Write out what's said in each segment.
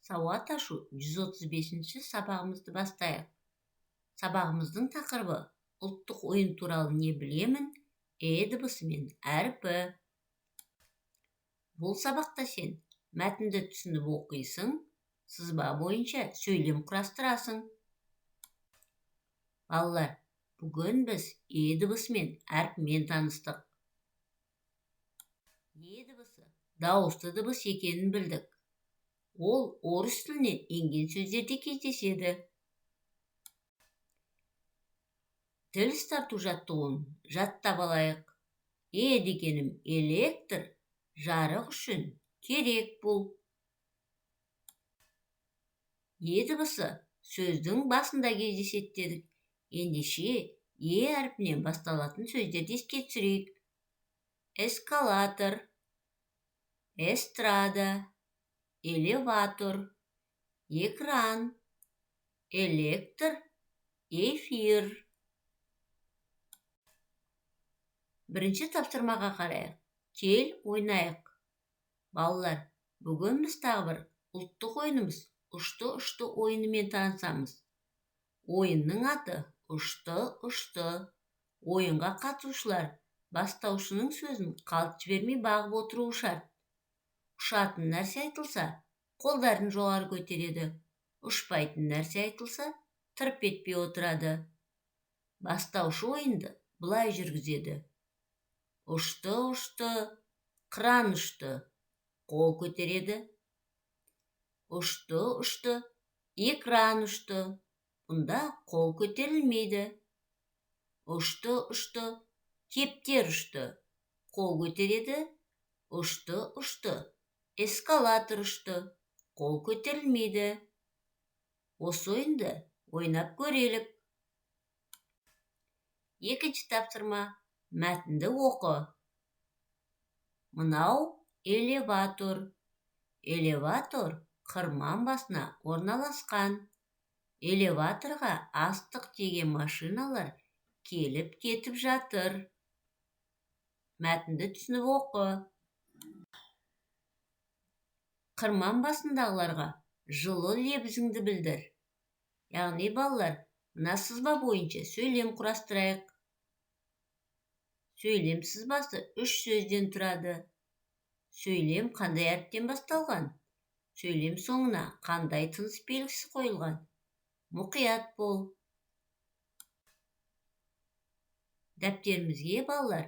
Сауат ашу 135-ші сабағымызды бастайық. Сабағымыздың тақырыбы ұлттық ойын туралы не білемін, е дыбысы мен әрпі. Бұл сабақта сен мәтінді түсініп оқисың, сызба бойынша сөйлем құрастырасың. Балалар, бүгін біз е дыбысы мен әрпімен таныстық. Е дыбысы дауысты дыбыс екенін білдік. Ол орыс тілінен енген сөздерде кездеседі. Тіл ұстарту жаттығуын жаттап алайық. Е дегенім электр, жарық үшін керек бұл. Е дыбысы сөздің басында кездеседі дедік. Ендеше е әрпінен басталатын сөздерді еске түсірейік. Эскалатор, эстрада, элеватор, экран, электр, эфир. Бірінші тапсырмаға қарайық. Кел ойнайық. Балалар, бүгін біз тағы бір ұлттық ойынымыз ұшты-ұшты ойынымен танысамыз. Ойынның аты ұшты-ұшты. Ойынға қатысушылар бастаушының сөзін қалт жібермей бағып отыруы шарт. Ұшатын нәрсе айтылса, қолдарын жоғары көтереді. Ұшпайтын нәрсе айтылса, тырп етпей отырады. Бастаушы ойынды былай жүргізеді. Ұшты-ұшты, қыран ұшты, қол көтереді. Ұшты-ұшты, экран ұшты, бұнда қол көтерілмейді. Ұшты-ұшты, кептер ұшты, қол көтереді. Ұшты-ұшты, эскалатор ұшты, қол көтерілмейді. Осы ойынды ойнап көрелік. Екінші тапсырма. Мәтінді оқы. Мынау элеватор. Элеватор қырман басына орналасқан. Элеваторға астық тиеген машиналар келіп кетіп жатыр. Мәтінді түсініп оқы. Қырман басындағыларға жылы лебізіңді білдір. Яғни балалар, мына сызба бойынша сөйлем құрастырайық. Сөйлем сызбасы 3 сөзден тұрады. Сөйлем қандай әріптен басталған? Сөйлем соңына қандай тыныс белгісі қойылған? Мұқият бол. Дәптерімізге балалар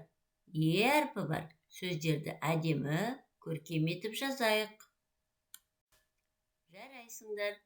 е әрпі бар сөздерді әдемі көркем етіп жазайық. Жарайсыңдар.